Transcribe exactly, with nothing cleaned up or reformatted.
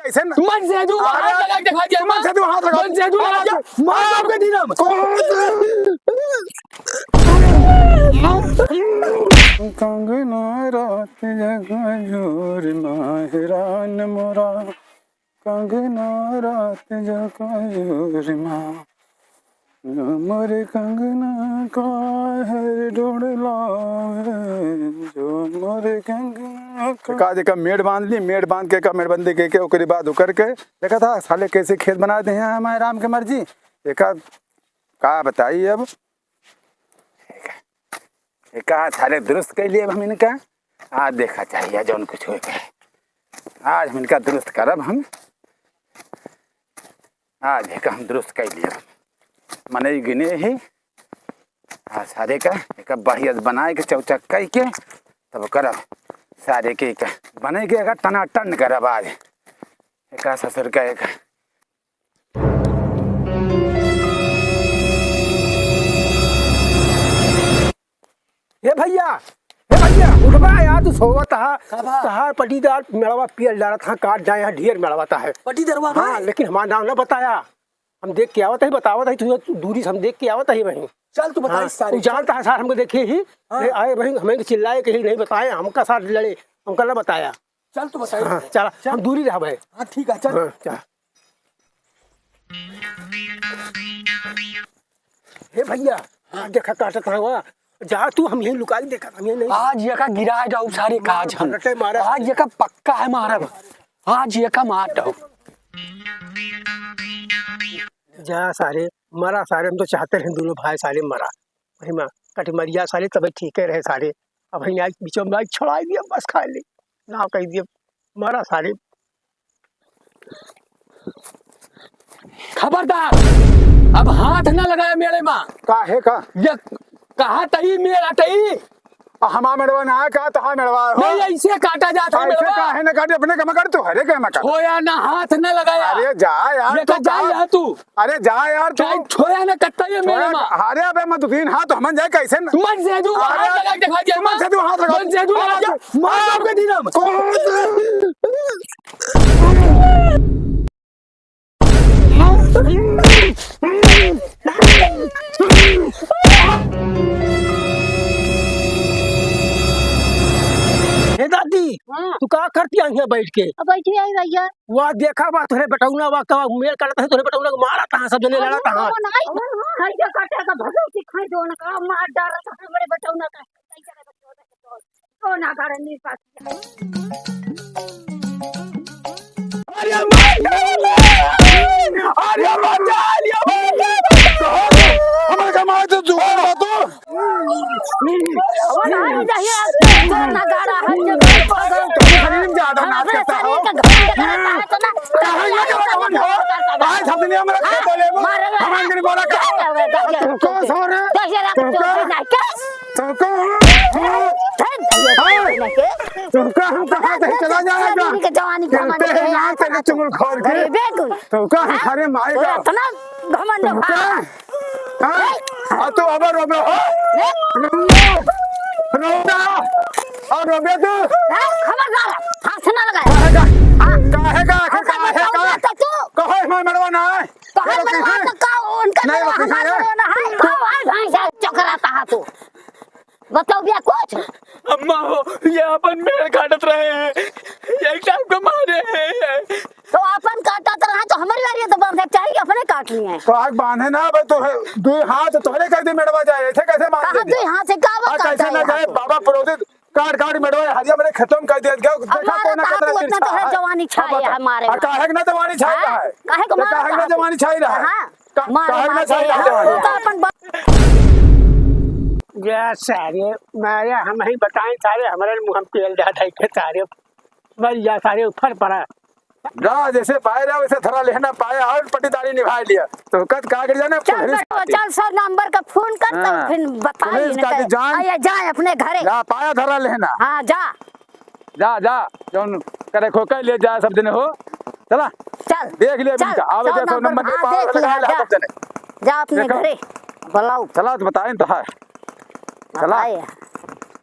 कैसे न? मन से तू हाथ अरे, लगा के दिखा दिया, मन से तू हाथ लगा। मन से तू लगा दिया। मार के दीना। कंगना रात जगा जोर माँ हैरान मोरा। कंगना रात जगा जोर माँ। मोरे कंगना काहे डोर लावे, जो मोरे कंगना का का जेका मेड़ बांध ली, मेड़ बांध के का मेड़बंदी के, के ओकरे बाद उकर के देखा था साले कैसे खेत बना दे हैं हमारे राम के मर्जी। एका का बताई अब, एका साले दुरुस्त कर लिए अब हम इनका। आज देखा चाहिए जौन कुछ होए के। आज हम इनका दुरुस्त करब हम। आज एका हम दुरुस्त कर लिए। मनई गिने ही। आ सारे का एका बढ़िया बनाए के चौचक कई के तब करब। सारे के एका बनाए के एका टनाटन करब आज। एका ससुर का एका। ए भइया, ए भइया, उठबा यार, तू सोवत हा। का बा? तहार पटीदार मेड़वा पियल डालत हा, काट जाए हा, ढेर मेड़वा ता है। पटीदरवा हाँ, भाई? लेकिन हमार नाम ना बताया। हम देख के आवत ही, बतावत ही, तू दूरी से हम देख के आवत ही वहीं। चल, तू बताई हाँ, सारे। तू जानता है सार, हमको देखे ही, हाँ। ले आए वहीं, हमें चिल्लाए के ही नहीं बताए, हमका सार लड़े, हमका ना बताया। चल, तू बताई। हाँ, चला, चल। हम दूरी रहबे। हाँ, ठीक है, चल। हाँ, चला। हे भइया, हाँ। देखा काटत हवा। जा तू, हम यहीं लुकाई देखत, हम यहीं नहीं। आज एका गिराए जाऊ सारे काज हम। रटे मारा। आज एका पक्का है मारब। आज एका मार जाऊ। जा सारे, मरा सारे, हम तो चाहते रहे दोनों भाई सारे मरा। वही में कटमरिया सारे तबे ठीके रहे सारे। अब हम आज बीचों में आज छोड़ाई दिया, बस खा ले। ना कह दिया, मरा सारे। खबरदार, अब हाथ ना लगाए मेरे माँ। काहे का? ये कहा तई मेरा तई। आ, हमार मेड़वा ना है का, तहार मेड़वा हो। नहीं, ऐसे काटा जाता है ऐसे मेड़वा। काहे ना काटे, अपने कमा कर तू, हरे कमा कर। छोया ना, हाथ ना लगाया। अरे जा यार, ये तू का जा कहाँ यार तू। अरे जा यार तू। क्या छोया ना कत्ता ये मेरे छोया माँ। अरे अबे मत उठीन, हाँ तो हमन जाए कैसे न? मन से तू अरे, हाथ लगा के दिखा दिया मन से तू हाथ लगा। मन से तू अरे, लगा दिया। मार के दीना। हे दादी, हाँ। तू का करती आई है बैठ के? अब बैठी आई भइया। वाह, देखा बा तोहरे बेटौना बा, का मेल काटत है तोहरे बेटौना के मारत है, सब जने लड़त है। कौन आई? हाय, ये काटे का भगवती खाई दो ना, का मार डारत है हमरे बेटौना का। कौन आ गाड़े नहीं पाती है? अरे मार डालो! अरे मार डालो! हमारे कमाए तो जुगाड़ बा तू। आज हम दुनिया में रखे तो लेबो। हमारे घर बोला का? तुमको सारे, तुमको, तुमको हम कहाँ से चला जाएगा? जवानी के खेलते हैं यहाँ से चुगल खोर के। तुमको हम सारे मारेगा। इतना घमंड। हाँ? और तू अब रोबे हो? रोबे? रोबे? और रोबे तू? हाँ, खबरदार, हाथ ना लगाए। काहे का? हाँ। काहे का? आखिर काहे का? तो तू? कहो, हमार मड़वा ना है। तो हमार मड़वा तो का, उनका मड़वा, हमार मड़वा ना है। तो भाई, भाई, चकराता है तू। बताओ भैया कुछ। अम्मा हो, ये अपन मेड़ काटत रहे हैं, एक टाइप का मारे हैं। तो अपन काटत रहे तो हमारी बारी तो बांधे चाहिए, अपने काट लिए हैं। तो आग बांधे ना भाई, तो है, दुई हाथ तोहरे कर दे मेड़वा जाए, ऐसे कैसे बांध दे? दुई हाथ से का बात कैसे ना जाए? बाबा पुरोहित काट काट मेड़वा हरिया मेरे खेतों में कर दिया। देखा कौन कितना तोहरे जवानी छाई है हमारे। काहे ना जवानी छाई रहा है? काहे को मारा? काहे ना जवानी छाई रहा है? मार, काहे मार ना छाई रहा है? तो अपन बा- जा सारे, मारे हम ही बताएं सारे, हमारे मुंह हम तेल डाल के सारे, मर जा सारे, ऊपर पड़ा। जा, जैसे पाए रहा, वैसे धरा लेहना पाए और पट्टीदारी निभाए लिया। तो कद का कर जाने, चल पुलिस बेटा, काटी। चल, सौ नंबर का फोन कर, तो हाँ। फिर बताइए पुलिस ना काटी, जान। आया, जाए अपने घरे। जा, पाया धरा लेहना। हाँ, जा। जा, जा, जौन करे खो के ले जा सब जने हो। चला। चल। देख ले चल, इनका। आवे सौ नंबर, नंबर के हाँ, पावर देख लगा लिया, ले जा। सब जने। जा अपने देखो। घरे, बुलाओ। चला तो बताएं तो है। चला। बताए।